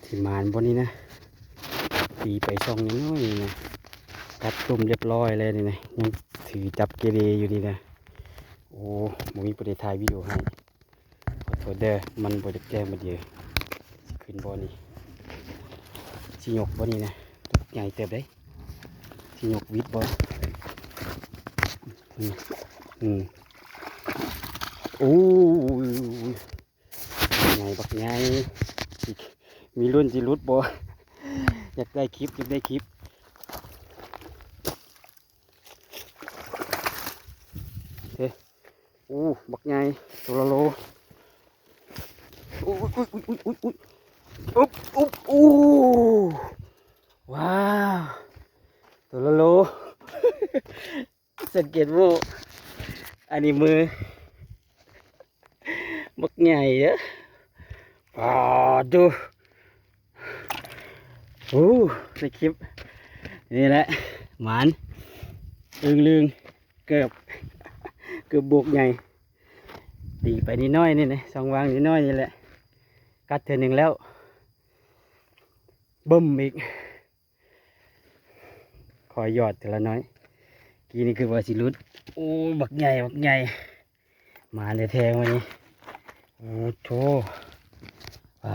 ຊິໝານບໍ່ນີ້ນະ? ຕີໄປຊ່ອງນ້ອຍໆນີ້ນະ ກັດຕຸ່ມຮຽບຮ້ອຍແລ້ວນີ້ນະ ຍັງຖືຈັບເກເລຢູ່ນີ້ນະ. ໂອ້ ບໍ່ມີຜູ້ໃດຖ່າຍວິດີໂອໃຫ້ ຂໍໂທດເດີ ມັນບໍ່ຢາກແຈ້ງບາດດຽວ. ຊິຂຶ້ນບໍ່ນີ້? ຊິຍົກບໍ່ນີ້ນະ? ຕົວໃຫຍ່ເຕີບເດ້. ຊິຍົກຫວິດບໍ່? ອືມ ອືມ ໂອ້ຍ ບັກໃຫຍ່ ບັກໃຫຍ່. ມີລຸ້ນຊິຫຼຸດບໍ່? ຢາກໄດ້ຄລິບ ຢາກໄດ້ຄລິບ. ເອີ ໂອ້ ບັກໃຫຍ່ ໂຕລະໂລ. ອຸ້ຍ ອຸ້ຍ ອຸ້ຍ ອຸ້ຍ ອຸ້ຍ ອຸ້ຍ ອຸບ ອຸບ ໂອ້ ວ້າວ ໂຕລະໂລ. ສັງເກດບໍ່ ອັນນີ້ມື ບັກໃຫຍ່ເດີ້ ປາດໂທ້. ໂອ້ ໃນຄລິບນີ້ແຫຼະ ໝານ ອຶ່ງລຶ່ງ ເກີບ ເກີບບົກໃຫຍ່. ຕີໄປນິດໜ້ອຍນີ້ນະ ຊ່ອງວ່າງນິດໜ້ອຍນີ້ແຫຼະ ກັດເທື່ອໜຶ່ງແລ້ວ ບຶ້ມອີກ. ຄ່ອຍຢອດເທື່ອລະໜ້ອຍ. ກີ້ນີ້ຄືວ່າຊິຫຼຸດ. ໂອ້ຍ ບັກໃຫຍ່ ບັກໃຫຍ່ ມາແທ້ໆມື້ນີ້. ໂອ້ໂທ້ ອ່າ